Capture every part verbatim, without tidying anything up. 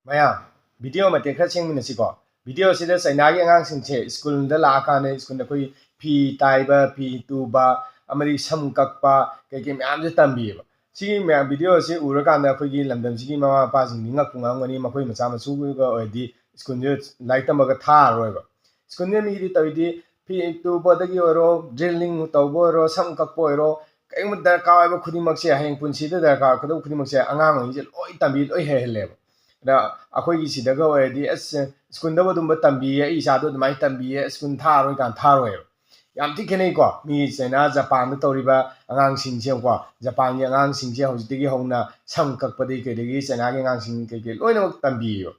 ꯃꯌꯥꯝ, ꯚꯤꯗꯤꯑꯣ ꯃꯇꯦꯛ ꯈꯔ ꯁꯦꯝꯃꯤꯟꯅꯁꯤꯀꯣ꯫ ꯚꯤꯗꯤꯑꯣꯁꯤꯗ ꯆꯩꯅꯥꯒꯤ ꯑꯉꯥꯡꯁꯤꯡꯁꯦ ꯁ꯭ꯀꯨꯜꯗ ꯂꯥꯛꯑꯀꯥꯟꯗ ꯁ꯭ꯀꯨꯜꯗ ꯑꯩꯈꯣꯏ ꯐꯤ ꯇꯥꯏꯕ, ꯐꯤ ꯇꯨꯕ, ꯑꯃꯗꯤ ꯁꯝ ꯀꯛꯄ, ꯀꯩꯀꯩ ꯃꯌꯥꯝꯁꯦ ꯇꯝꯕꯤꯌꯦꯕ꯫ ꯁꯤꯒꯤ ꯃꯌꯥꯝ ꯚꯤꯗꯤꯑꯣꯁꯤ ꯎꯔꯀꯥꯟꯗ ꯑꯩꯈꯣꯏꯒꯤ ꯂꯝꯗꯝꯁꯤꯒꯤ ꯃꯃꯥ ꯃꯄꯥꯁꯤꯡꯗꯤ ꯉꯛꯄꯨ ꯉꯛꯑꯝꯒꯅꯤ, ꯃꯈꯣꯏ ꯃꯆꯥ ꯃꯁꯨꯒ ꯑꯣꯏꯔꯗꯤ ꯁ꯭ꯀꯨꯜꯁꯦ ꯂꯥꯏꯔꯤꯛ ꯇꯝꯕꯒ ꯊꯥꯔꯔꯣꯏꯕ꯫ ꯁ꯭ꯀꯨꯜꯁꯦ ꯃꯤꯒꯤꯗꯤ ꯇꯧꯔꯤꯗꯤ ꯐꯤ ꯇꯨꯕꯗꯒꯤ ꯑꯣꯏꯔꯣ, ꯗ꯭ꯔꯤꯂꯤꯡ ꯇꯧꯕ ꯑꯣꯏꯔꯣ, ꯁꯝ ꯀꯛꯄ ꯑꯣꯏꯔꯣ, ꯀꯔꯤꯒꯨꯝꯕ ꯗꯔꯀꯥꯔ ꯑꯣꯏꯕ ꯈꯨꯗꯤꯡꯃꯛꯁꯦ, ꯍꯌꯦꯡ ꯄꯨꯟꯁꯤꯗ ꯗꯔꯀꯥꯔ ꯑꯣꯏꯒꯗꯕ ꯈꯨꯗꯤꯡꯃꯛꯁꯦ ꯑꯉꯥꯡ ꯑꯣꯏꯔꯤꯉꯩꯁꯦ ꯂꯣꯏ ꯇꯝꯕꯤ, ꯂꯣꯏ ꯍꯩꯍꯜꯂꯦꯕ꯫ ꯑꯗ ꯑꯩꯈꯣꯏꯒꯤ ꯁꯤꯗꯒ ꯑꯣꯏꯔꯗꯤ, "ꯑꯁ, ꯁ꯭ꯀꯨꯜꯗꯕꯨ ꯑꯗꯨꯝꯕ ꯇꯝꯕꯤꯌꯦ, ꯑꯩ ꯏꯆꯥꯗꯣ ꯑꯗꯨꯃꯥꯏꯅ ꯇꯝꯕꯤꯌꯦ, ꯁ꯭ꯀꯨꯜ ꯊꯥꯔꯣꯏ" ꯀꯥꯏꯅ ꯊꯥꯔꯣꯏꯕ꯫ ꯌꯥꯝ ꯊꯤ ꯈꯦꯠꯅꯩꯀꯣ꯫ ꯃꯤ ꯆꯩꯅꯥ, ꯖꯄꯥꯟꯗ ꯇꯧꯔꯤꯕ ꯑꯉꯥꯡꯁꯤꯡꯁꯦ ꯌꯦꯡꯉꯨꯀꯣ, ꯖꯄꯥꯟꯒꯤ ꯑꯉꯥꯡꯁꯤꯡꯁꯦ ꯍꯧꯖꯤꯛꯇꯒꯤ ꯍꯧꯅ ꯁꯝ ꯀꯛꯄꯗꯒꯤ ꯀꯩꯗꯒꯤ ꯆꯩꯅꯥꯒꯤ ꯑꯉꯥꯡꯁꯤꯡ ꯀꯩꯀꯩ ꯂꯣꯏꯅꯃꯛ ꯇꯝꯕꯤꯌꯦꯕ꯫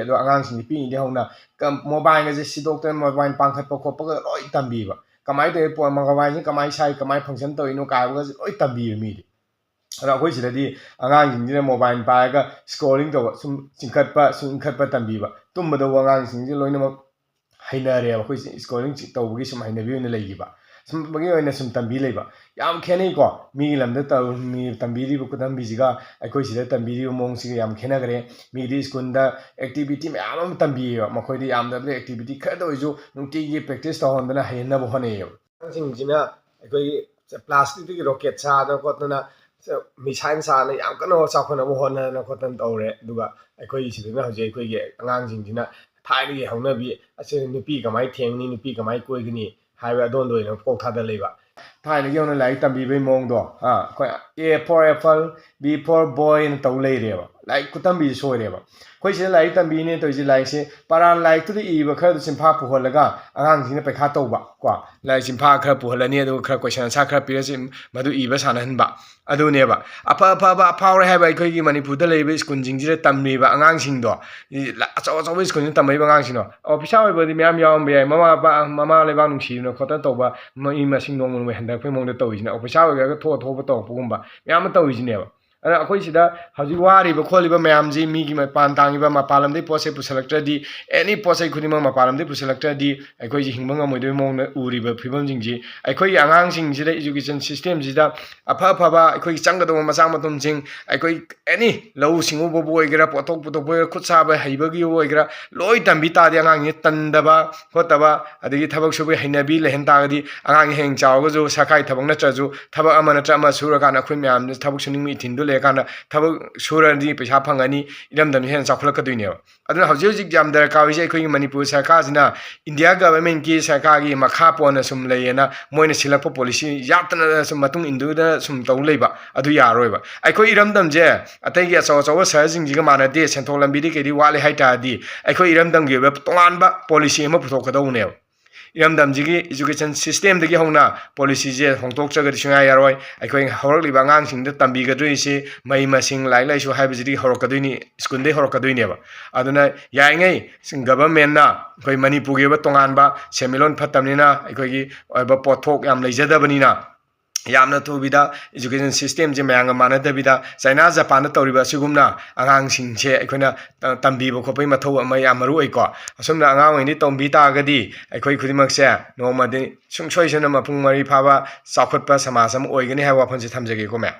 ꯑꯗꯣ ꯑꯉꯥꯡꯁꯤꯡꯁꯦ ꯄꯤꯛꯏꯉꯩꯗꯒꯤ ꯍꯧꯅ ꯀꯝ-, ꯃꯣꯕꯥꯏꯜꯒꯁꯦ ꯁꯤꯗꯣꯛꯇꯅ ꯃꯣꯕꯥꯏꯜ ꯄꯥꯡꯈꯠꯄ ꯈꯣꯠꯄꯒ ꯂꯣꯏ ꯇꯝꯕꯤꯕ꯫ ꯀꯃꯥꯏꯅ ꯇꯧꯔꯤ ꯄꯣꯠ, ꯃꯣꯕꯥꯏꯜꯁꯦ ꯀꯃꯥꯏꯅ ꯁꯥꯏ, ꯀꯃꯥꯏꯅ ꯐꯪꯁꯟ ꯇꯧꯔꯤꯅꯣ ꯀꯥꯏꯕꯒꯁꯦ ꯂꯣꯏ ꯇꯝꯕꯤꯕ ꯃꯤꯗꯤ꯫ ꯑꯗꯣ ꯑꯩꯈꯣꯏ ꯁꯤꯗꯗꯤ ꯑꯉꯥꯡꯁꯤꯡꯁꯤꯅ ꯃꯣꯕꯥꯏꯜ ꯄꯥꯏꯔꯒ ꯁ꯭ꯀ꯭ꯔꯣꯂꯤꯡ ꯇꯧꯕ, ꯁꯨꯝ ꯆꯤꯡꯈꯠꯄ, ꯁꯨꯝ ꯏꯟꯈꯠꯄ ꯇꯝꯕꯤꯕ꯫ ꯇꯨꯝꯕꯗꯕꯨ ꯑꯉꯥꯡꯁꯤꯡꯁꯦ ꯂꯣꯏꯅꯃꯛ ꯍꯩꯅꯔꯦꯕ, ꯑꯩꯈꯣꯏꯁꯦ ꯁ꯭ꯀ꯭ꯔꯣꯂꯤꯡ ꯇꯧꯕꯒꯤ ꯁꯨꯝ ꯍꯩꯅꯕꯤ ꯑꯣꯏꯅ ꯂꯩꯈꯤꯕ꯫ ꯁꯨꯝꯕꯒꯤ ꯑꯣꯏꯅ ꯁꯨꯝ ꯇꯝꯕꯤ ꯂꯩꯕ꯫ ꯌꯥꯝ ꯈꯦꯠꯅꯩꯀꯣ꯫ ꯃꯤꯒꯤ ꯂꯝꯗ ꯇꯧ-, ꯃꯤ ꯇꯝꯕꯤꯔꯤꯕ ꯈꯨꯇꯝꯕꯤꯁꯤꯒ ꯑꯩꯈꯣꯏ ꯁꯤꯗ ꯇꯝꯕꯤꯔꯤꯕ ꯃꯑꯣꯡꯁꯤꯒ ꯌꯥꯝ ꯈꯦꯠꯅꯈ꯭ꯔꯦ꯫ ꯃꯤꯒꯤꯗꯤ ꯁ꯭ꯀꯨꯜꯗ ꯑꯦꯛꯇꯤꯚꯤꯇꯤ ꯃꯌꯥꯝ ꯑꯃ ꯇꯝꯕꯤꯌꯦꯕ꯫ ꯃꯈꯣꯏꯗꯤ ꯌꯥꯝꯗꯕꯗ ꯑꯦꯛꯇꯤꯚꯤꯇꯤ ꯈꯔꯗ ꯑꯣꯏꯔꯁꯨ ꯅꯨꯡꯇꯤꯒꯤ ꯄ꯭ꯔꯦꯛꯇꯤꯁ ꯇꯧꯍꯟꯗꯅ ꯍꯩꯍꯟꯅꯕ ꯍꯣꯠꯅꯩꯌꯦꯕ꯫ ꯑꯉꯥꯡꯁꯤꯡꯁꯤꯅ ꯑꯩꯈꯣꯏꯒꯤ ꯄ꯭ꯂꯥꯁꯇꯤꯛꯇꯒꯤ ꯔꯣꯀꯦꯠ ꯁꯥꯗꯅ ꯈꯣꯠꯇꯅ, ꯃꯤꯁꯥꯏꯜ ꯁꯥꯗꯅ ꯌꯥꯝ ꯀꯟꯅ ꯆꯥꯎꯈꯠꯅꯕ ꯍꯣꯠꯅꯗꯅ ꯈꯣꯠꯇꯅ ꯇꯧꯔꯦ꯫ ꯑꯗꯨꯒ ꯑꯩꯈꯣꯏꯒꯤ ꯁꯤꯗꯅ ꯍꯧꯖꯤꯛ ꯑꯩꯈꯣꯏꯒꯤ ꯑꯉꯥꯡꯁꯤꯡꯁꯤꯅ ꯊꯥꯏꯅꯒꯤ ꯍꯧꯅꯕꯤ, ꯑꯁꯤ ꯅꯨꯄꯤ ꯀꯃꯥꯏꯅ ꯊꯦꯡꯅꯤ, ꯅꯨꯄꯤ ꯀꯃꯥꯏꯅ ꯀꯣꯏꯒꯅꯤ ꯍꯥꯏꯕ ꯑꯗꯣꯝꯗ ꯑꯣꯏꯅ ꯀꯣꯛ ꯊꯥꯗ ꯂꯩꯕ꯫ ꯊꯥꯏꯅꯒꯤ ꯍꯧꯅ ꯂꯥꯏꯔꯤꯛ ꯇꯝꯕꯤꯕꯒꯤ ꯃꯑꯣꯡꯗꯣ, ꯑꯥ, ꯑꯩꯈꯣꯏ A for apple, B for boy ꯅ ꯇꯧ ꯂꯩꯔꯦꯕ꯫ ꯂꯥꯏꯔꯤꯛ ꯈꯨꯇꯝꯕꯤꯁꯦ ꯁꯣꯏꯔꯦꯕ꯫ ꯑꯩꯈꯣꯏ ꯁꯤꯗ ꯂꯥꯏꯔꯤꯛ ꯇꯝꯕꯤꯅꯦ ꯇꯧꯔꯤꯁꯦ, ꯂꯥꯏꯔꯤꯛꯁꯦ ꯄꯔꯥꯟ ꯂꯥꯏꯔꯤꯛꯇꯨꯗ ꯏꯕ ꯈꯔꯗꯨ ꯆꯤꯟꯐꯥ ꯄꯨꯍꯜꯂꯒ ꯑꯉꯥꯡꯁꯤꯡꯅ ꯄꯩꯈꯥ ꯇꯧꯕ ꯀꯣ, ꯂꯥꯏꯔꯤꯛ ꯆꯤꯟꯐꯥ ꯈꯔ ꯄꯨꯍꯜꯂꯅꯤ, ꯑꯗꯨꯒ ꯈꯔ ꯀꯣꯏꯁꯟ ꯑꯟꯁꯥꯔ ꯈꯔ ꯄꯤꯔꯁꯤ, ꯃꯗꯨ ꯏꯕ ꯁꯥꯟꯅꯍꯟꯕ꯫ ꯑꯗꯨꯅꯦꯕ ꯑꯐ ꯑꯐꯕ ꯑꯐꯥꯎꯔꯦ ꯍꯥꯏꯕ ꯑꯩꯈꯣꯏꯒꯤ ꯃꯅꯤꯄꯨꯔꯗ ꯂꯩꯔꯤꯕ ꯁ꯭ꯀꯨꯜꯁꯤꯡꯁꯤꯗ ꯇꯝꯂꯤꯕ ꯑꯉꯥꯡꯁꯤꯡꯗꯣ, ꯏ-, ꯂ-, ꯑꯆꯧ ꯑꯆꯧꯕ ꯁ꯭ꯀꯨꯜꯁꯤꯗ ꯇꯝꯃꯛꯏꯕ ꯑꯉꯥꯡꯁꯤꯡꯗꯣ꯫ ꯑꯣꯐꯤꯁꯥꯔ ꯑꯣꯏꯕꯗꯤ ꯃꯌꯥꯝ ꯌꯥꯎꯔꯝꯕ ꯌꯥꯏ, ꯃꯃꯥ ꯃꯄꯥ, ꯃꯃꯥ ꯂꯩꯕꯥꯛ ꯅꯨꯡꯁꯤꯗꯅ ꯈꯣꯠꯇꯅ ꯇꯧꯕ, ꯃꯤ ꯃꯁꯤꯡ ꯅꯣꯡꯃ ꯅꯣꯡꯃꯒꯤ ꯍꯟꯊꯔꯛꯄꯒꯤ ꯃꯑꯣꯡꯗ ꯇꯧꯔꯤꯁꯤꯅ꯫ ꯑꯣꯐꯤꯁꯥꯔ ꯑꯣꯏꯒ꯭ꯔꯒ ꯊꯣꯛꯑ ꯊꯣꯛꯄ ꯇꯧꯔꯛꯄꯒꯨꯝꯕ ꯃꯌꯥꯝ ꯑꯃ ꯇꯧꯔꯤꯁꯤꯅꯦꯕ꯫ ꯑꯗꯨꯅ ꯑꯩꯈꯣꯏ ꯁꯤꯗ ꯍꯧꯖꯤꯛ ꯋꯥꯔꯤꯕ ꯈꯣꯠꯂꯤꯕ ꯃꯌꯥꯝꯁꯤ, ꯃꯤꯒꯤ ꯃꯄꯥꯟ ꯇꯥꯡꯉꯤꯕ, ꯃꯄꯥꯟ ꯂꯝꯗꯒꯤ ꯄꯣꯠ ꯆꯩ ꯄꯨꯁꯜꯂꯛꯇ꯭ꯔꯗꯤ, ꯑꯦꯅꯤ ꯄꯣꯠ ꯆꯩ ꯈꯨꯗꯤꯡꯃꯛ ꯃꯄꯥꯟ ꯂꯝꯗꯒꯤ ꯄꯨꯁꯜꯂꯛꯇ꯭ꯔꯗꯤ ꯑꯩꯈꯣꯏꯁꯤ ꯍꯤꯡꯕ ꯉꯝꯃꯣꯏꯗꯣꯏꯕ ꯃꯑꯣꯡꯗ ꯎꯔꯤꯕ ꯐꯤꯕꯝꯁꯤꯡꯁꯤ, ꯑꯩꯈꯣꯏꯒꯤ ꯑꯉꯥꯡꯁꯤꯡꯁꯤꯗ education system ꯁꯤꯗ ꯑꯐ ꯑꯐꯕ ꯑꯩꯈꯣꯏꯒꯤ ꯆꯪꯒꯗꯧꯕ ꯃꯆꯥꯛ ꯃꯊꯨꯝꯁꯤꯡ, ꯑꯩꯈꯣꯏ ꯑꯦꯅꯤ ꯂꯧꯎ ꯁꯤꯡꯎꯕꯕꯨ ꯑꯣꯏꯒꯦꯔꯥ, ꯄꯣꯠꯊꯣꯛ ꯄꯨꯊꯣꯛꯄ ꯑꯣꯏꯒꯦꯔꯥ, ꯈꯨꯠ ꯁꯥꯕ ꯍꯩꯕꯒꯤꯕꯨ ꯑꯣꯏꯒꯦꯔꯥ, ꯂꯣꯏ ꯇꯝꯕꯤ ꯇꯥꯔꯗꯤ ꯑꯉꯥꯡꯁꯤ ꯇꯟꯗꯕ ꯈꯣꯠꯇꯕ, ꯑꯗꯒꯤ ꯊꯕꯛ ꯁꯨꯕꯒꯤ ꯍꯩꯅꯕꯤ ꯂꯩꯍꯟ ꯇꯥꯔꯒꯗꯤ, ꯑꯉꯥꯡꯁꯤ ꯍꯌꯦꯡ ꯆꯥꯎꯔꯒꯁꯨ ꯁꯔꯀꯥꯔꯒꯤ ꯊꯕꯛ ꯅꯠꯇ꯭ꯔꯁꯨ ꯊꯕꯛ ꯑꯃ ꯅꯠꯇ꯭ꯔ ꯑꯃ ꯁꯨꯔꯀꯥꯟꯗ ꯑꯩꯈꯣꯏ ꯃꯌꯥꯝꯅ ꯊꯕꯛ ꯁꯨꯅꯤꯡꯕ ꯏꯊꯤꯟꯗꯨ ꯂꯩꯔꯀꯥꯟꯗ ꯊꯕꯛ ꯁꯨꯔꯗꯤ ꯄꯩꯁꯥ ꯐꯪꯉꯅꯤ, ꯏꯔꯝꯗꯝꯁꯤ ꯍꯦꯟꯅ ꯆꯥꯎꯈꯠꯂꯛꯀꯗꯣꯏꯅꯦꯕ꯫ ꯑꯗꯨꯅ ꯍꯧꯖꯤꯛ ꯍꯧꯖꯤꯛ ꯌꯥꯝ ꯗꯔꯀꯥꯔ ꯑꯣꯏꯁꯦ ꯑꯩꯈꯣꯏꯒꯤ ꯃꯅꯤꯄꯨꯔ ꯁꯔꯀꯥꯔꯁꯤꯅ ꯏꯟꯗꯤꯌꯥ ꯒꯚꯔꯟꯃꯦꯟꯠꯀꯤ ꯁꯔꯀꯥꯔꯒꯤ ꯃꯈꯥ ꯄꯣꯟꯅ ꯁꯨꯝ ꯂꯩꯌꯦꯅ ꯃꯣꯏꯅ ꯁꯤꯜꯂꯛꯄ ꯄꯣꯂꯤꯁꯤ ꯌꯥꯠꯇꯅ ꯁꯨꯝ ꯃꯇꯨꯡ ꯏꯟꯗꯨꯅ ꯁꯨꯝ ꯇꯧ ꯂꯩꯕ ꯑꯗꯨ ꯌꯥꯔꯣꯏꯕ꯫ ꯑꯩꯈꯣꯏ ꯏꯔꯝꯗꯝꯁꯦ ꯑꯇꯩꯒꯤ ꯑꯆꯧ ꯑꯆꯧꯕ ꯁꯍꯔꯁꯤꯡꯁꯤꯒ ꯃꯥꯟꯅꯗꯦ, ꯁꯦꯟꯊꯣꯛ ꯂꯝꯕꯤꯗꯤ ꯀꯩꯗꯤ ꯋꯥꯠꯂꯤ ꯍꯥꯏ ꯇꯥꯔꯗꯤ, ꯑꯩꯈꯣꯏ ꯏꯔꯝꯗꯝꯒꯤ ꯑꯣꯏꯕ ꯇꯣꯉꯥꯟꯕ ꯄꯣꯂꯤꯁꯤ ꯑꯃ ꯄꯨꯊꯣꯛꯀꯗꯧꯕꯅꯦꯕ꯫ ꯏꯔꯝꯗꯝꯁꯤꯒꯤ education system ꯗꯒꯤ ꯍꯧꯅ ꯄꯣꯂꯤꯁꯤꯁꯦ ꯍꯣꯡꯗꯣꯛꯇ꯭ꯔꯒꯗꯤ ꯁꯨꯡꯌꯥ ꯌꯥꯔꯣꯏ꯫ ꯑꯩꯈꯣꯏ ꯍꯧꯔꯛꯂꯤꯕ ꯑꯉꯥꯡꯁꯤꯡꯗ ꯇꯝꯕꯤꯒꯗꯣꯏꯁꯤ ꯃꯍꯩ ꯃꯁꯤꯡ, ꯂꯥꯏꯔꯤꯛ ꯂꯥꯏꯁꯨ ꯍꯥꯏꯕꯁꯤꯗꯒꯤ ꯍꯧꯔꯛꯀꯗꯣꯏꯅꯤ, ꯁ꯭ꯀꯨꯜꯗꯒꯤ ꯍꯧꯔꯛꯀꯗꯣꯏꯅꯦꯕ꯫ ꯑꯗꯨꯅ ꯌꯥꯔꯤꯉꯩ ꯒꯚꯔꯟꯃꯦꯟꯠꯅ ꯑꯩꯈꯣꯏ ꯃꯅꯤꯄꯨꯔꯒꯤ ꯑꯣꯏꯕ ꯇꯣꯉꯥꯟꯕ ꯁꯦꯟꯃꯤꯠꯂꯣꯟ ꯐꯠꯇꯕꯅꯤꯅ ꯑꯩꯈꯣꯏꯒꯤ ꯑꯣꯏꯕ ꯄꯣꯠꯊꯣꯛ ꯌꯥꯝ ꯂꯩꯖꯗꯕꯅꯤꯅ, ꯌꯥꯝꯅ ꯊꯨꯕꯤꯗ education system ꯁꯦ ꯃꯌꯥꯝꯒ ꯃꯥꯟꯅꯗꯕꯤꯗ ꯆꯥꯏꯅꯥ ꯖꯄꯥꯟꯗ ꯇꯧꯔꯤꯕ ꯑꯁꯤꯒꯨꯝꯅ ꯑꯉꯥꯡꯁꯤꯡꯁꯦ ꯑꯩꯈꯣꯏꯅ ꯇ-, ꯇꯝꯕꯤꯕ ꯈꯣꯠꯄꯒꯤ ꯃꯊꯧ ꯑꯃ ꯌꯥꯝ ꯃꯔꯨ ꯑꯣꯏꯀꯣ꯫ ꯑꯁꯨꯝꯅ ꯑꯉꯥꯡ ꯑꯣꯏꯔꯤꯉꯩꯗꯒꯤ ꯇꯝꯕꯤ ꯇꯥꯔꯒꯗꯤ ꯑꯩꯈꯣꯏ ꯈꯨꯗꯤꯡꯃꯛꯁꯦ ꯅꯣꯡꯃꯗꯤ ꯁꯨꯡꯁꯣꯏ ꯁꯣꯏꯗꯅ ꯃꯄꯨꯡ ꯃꯔꯩ ꯐꯥꯕ ꯆꯥꯎꯈꯠꯄ ꯁꯃꯥꯖ ꯑꯃ ꯑꯣꯏꯒꯅꯤ ꯍꯥꯏꯕ ꯋꯥꯐꯝꯁꯦ ꯊꯝꯖꯒꯦꯀꯣ ꯃꯌꯥꯝ꯫